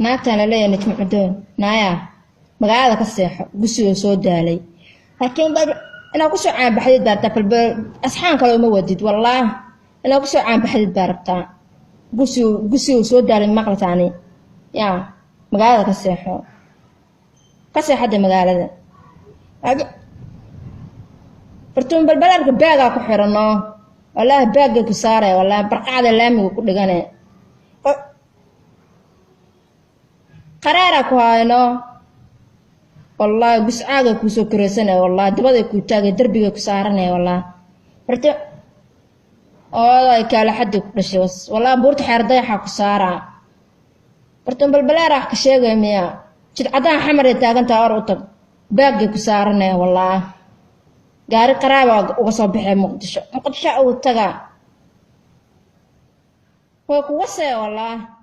Naagtaan laleeyahay Najmo Cudoon, naaya magaalada ka seexo, gusigoo soo daalay. Laakiin inaad kusoo caanbaxdid baa rabtaa, balba asxaan kale uma wadid. Wallaah, inaad kusoo caanbaxdid baa rabtaa. Gusigu gusiguu soo daalay, maqlataani yaa magaalada ka seexo, ka seexadda magaalada. Fartuun Balbalaarka baagaa ku xirano, wallaahi baagay ku saaraya, wallaahi barqacda laamiga ku dhigane, qaraaraa ku hayno. Wallaahi guscaagay kuusoo koreysanaya, wallaahi dabaday kuu taagay, darbigay ku saaranaya. Wallaahi farti ooday kaala xaddi ku dhashay was, wallaahi buurta xeer dayaxaa ku saaraa. Fartuun Balbalaar wax ka sheegaya miya? Jidcadaha xamaray taagantaa, or u tag, baaggay ku saaranaya. Wallaahi gaari qaraaba uga soo baxee Muqdisho, Muqdisho ugu tagaa, way kuga see. Wallaahi.